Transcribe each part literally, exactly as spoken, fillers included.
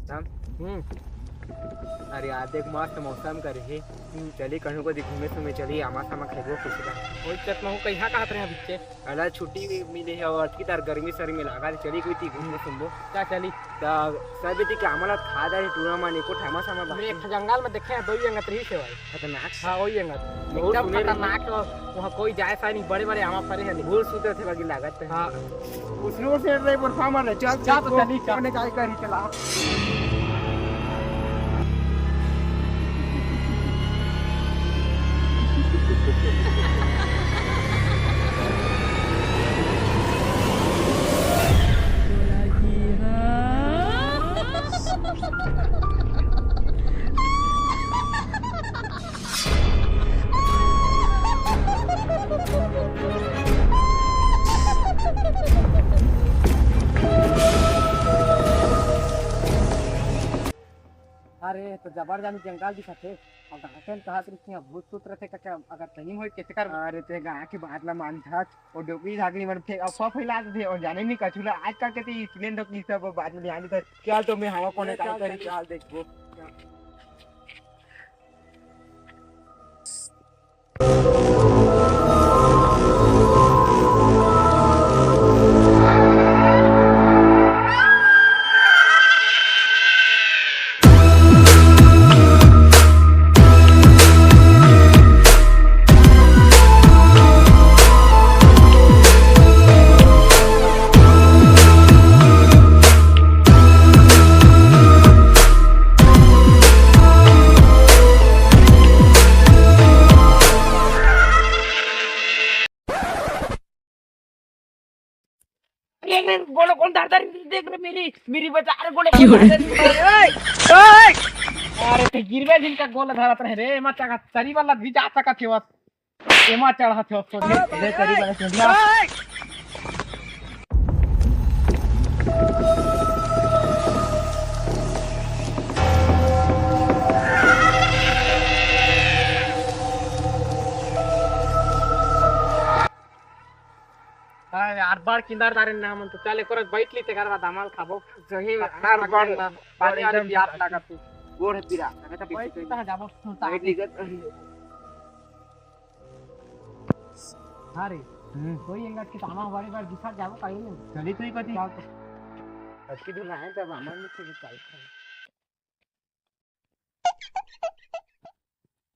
हम? हम्म। अरे यार, देख, मस्त मौसम कर हे। हम्म। चली कहूँ कति घूमे सुमे चली, आमा सामा खाइबो कुछ का। ओही चत महू कहिया कहत रहे बिच्चे। अला छुट्टी भी मिले हे अउ अतकी तार गर्मी सरमी लगा, चली कोई ती घूमे सुमबो। का चली? त सब इति के आमा ला खा दे टूरा मन, एको ठा आमा सामा मैं बाकी। एक ठा जंगल में देखे हैं, दो ही अंगत रही से भाई। खतरनाक। हाँ, वही अंगत। बहुत एकदम सुने रहे। खतरनाक है। वहाँ कोई जाए सा नहीं, बड़े बड़े आमा परे हैं। भूत सुते थे बाकी लागत है। हाँ। उसने वो सेठ रहे, पर फार्मर रहे। चल, चल, तो चल, चली, चल। कोने काय करी, चला। अरे, तो जबर जानी जंगल दिखत हे। अब गाँव के कहा तरी कि भूत सूत रथे का, अगर सही में होई, कैसे कर? अरे, ते गाँव के बात ला मानथस, वो डोकरी झाकरी मन फेंक, अफवाह फैला देथे, और जाने नहीं कछु ला, आज का कहते, इसने तो की सब बात में ध्यान देथे। चल, तो मैं हवा कोने चल, का चल, करी, चल। चल, देखबो। अरे, अरे, गोले कौन धार धार देख रहे मेरी, मेरी बचा, अरे, गोले कौन धार धार देख रहे? ओए, ओए! अरे, ते गिरबे जिनका गोला धरत रहे रे, मत चढ़ा, तरी वाला भी जा सकत हे बस। एमा चढ़त हे, सोचे, ले, तरी वाला सोनिया। हाँ यार, बड़ किंदर दारे ना मन तो चल, एक बार बैठ ली, तेकर बाद हमाल खाबो। सही में, हर बड़, पानी वाले एकदम प्यास लागत हे। गोड़ है पीरा, हमें तो बैठ बैठ ली, कहाँ जाबो? बैठ ली, कर। हाँ रे, हम्म। कोई एंगत के तामा हमारे बार दिखा जाबो, कहीं नहीं। चली तू ही कती। क्या? अतकी दूर ना है, तब हमारे में से निकाल।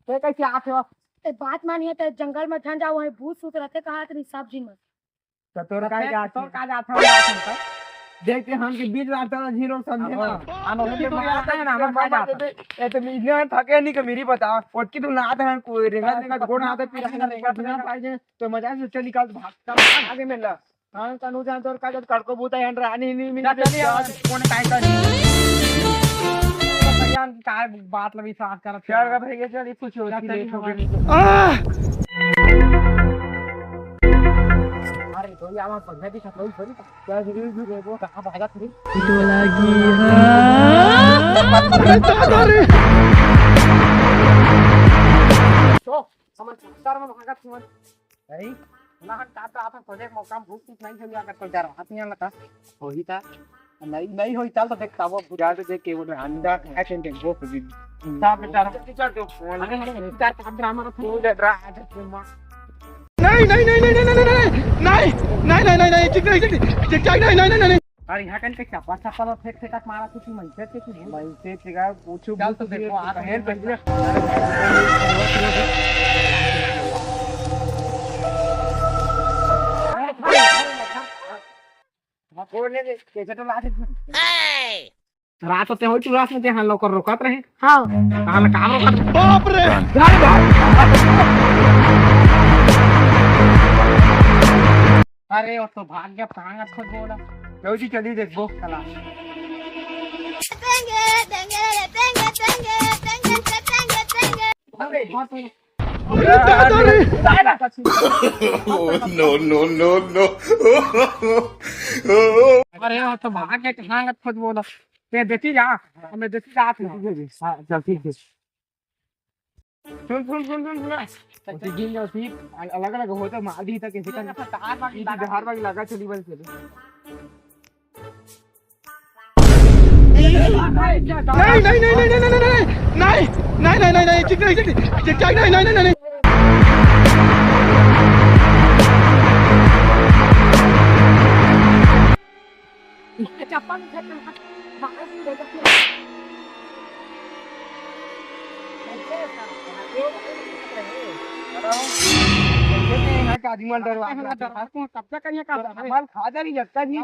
ते कैसे आत हो? ए, बात मानिए, ते जंगल में झन जाओ, वहीं भूत सूत रथे, कहा तेरी सब झिन में। तो तोर का ते जात तोर हे? का जात हो? देख के हम के बीच रास्ता में झिन समझे ना। हाँ। अनोखी तो तो बात आता है ना, हमारे पास आता है। ए, तो इतने थके नहीं कि मेरी बता, ओतकी तो ना आता है, कोई रेंगा, रेंगा, गोड़ ना आता, पीछे ना रेंगा, रेंगा, पाए जे, तो मजा से चल निकाल, भाग, आगे में ला। हाँ, तनु जान तोर का जब कड़को बूता है, रानी नहीं मिली, चल, चल, चल। यार, कौन काय कर? भैया, काय बात लगी साथ करत चल रे भैया, चल, ये कुछ होती चल, लेट हो गई। हमारे अरे, तो ये आवाज बढ़िया भी था, कोई थोड़ी था। क्या जरूरी भी है, वो कहाँ भागा थी? तो लगी है। तो, समझ, शर्म भागा थी, नहीं, ना हम काट रहा था, तुझे मौका में भूख कुछ नहीं चल जाएगा, तो यार, हाथ नहीं लगा, वही था, नहीं, नहीं होई, चल तो देख, तब अब जा तो देख के बोल रहे, अंडा खा के देख, वो भी। साहब, बेटा, अरे, अरे, चार काम ड्रामा रखो, वो डर रहा है, आज के माँ। नहीं, नहीं, नहीं, ठीक नहीं, ठीक नहीं, ठीक, ठीक, ठीक, ठीक, नहीं, नहीं, नहीं, नहीं। अरे, यहाँ कहीं पे चप्पा, चप्पल और फेंक, फेंक मारा, कुछ नहीं, फेंक, फेंक, नहीं। मैं से तेरा पूछू, चल तो पूछू, देखो, ये आ, कहीं पे हाँ, कौन है रे? कैसे तो लात है? रात होते हो, चुरास में ते हाल नौकर रोकत रहे। हाँ। कहाँ ले काम रोकत रहे? बाप रे! अरे, वो तो भाग गया, कहाँ गया खुद बोला? लो जी, चलिए देखबो, चला। अरे, बहुत अरे, दादा रे। No, no, no, no। अरे, वो तो भाग के कहाँ गए खुद बोला। मैं देखी जा, मैं देखी जा, आप लोग। हाँ, चल, ठीक है। सुन, सुन, सुन, सुन, सुन। उसी दिन जो थी, अलग-अलग होते, मार दी था किसी का। ये तो जहर बाग लगा, चली बल चली। ए, ए, ए, ए, नहीं, नहीं, नहीं, नहीं, नहीं, नहीं, नहीं, नहीं, नहीं, नहीं, नहीं, नहीं, नहीं, नहीं, नहीं, नहीं, नहीं। कब्जा करिए का? हमार खादर ही जतका जी।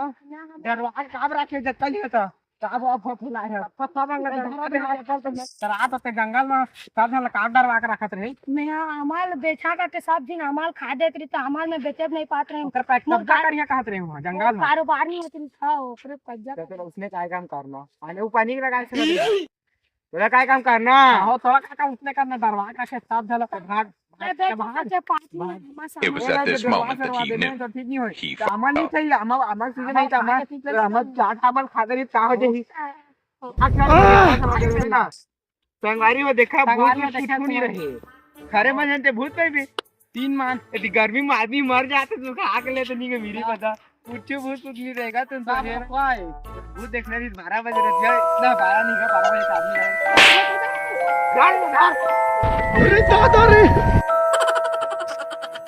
डरवा के काब राखे जतका जी होता। काब अब फुला है। पत्ता मांगा डरवा दे। रात होते जंगल में सब झन ला काब डरवा के रखत रहे। मैं हमार बेचा करके सब दिन हमार खा देत रही, तो हमार में बेचे नहीं पात रहे। ओकर पैसा कब्जा करिए कहत रहे वहाँ जंगल में। कारोबार नहीं होती था, ओकरे कब्जा तो उसने काय काम करना? आने वो पानी लगा से तोला काय काम करना? आहो, तोला काय काम उसने करना? डरवा के रखे सब झन ला भाग, भाग, भाग। It was at this moment that he knew he fucked up. हमार नहीं चाहिए, हमार, हमार चीजें नहीं चाहिए, हमार, हमार चाट, हमार खा दे, का हो जाही? संगवारी में देखा, भूत, भूत नहीं रहे। खरे मन जानते भूत नहीं भी। तीन मान यदि गर्मी में आदमी मर जाते तो खा के ले तो नहीं के मेरी पता। कुछ भूत कुछ नहीं रहेगा। तुम सब भूत देखने भी बारह बजे रहती है, ना, बारह नहीं का, बारह बजे का आदमी है। अरे दादा रे।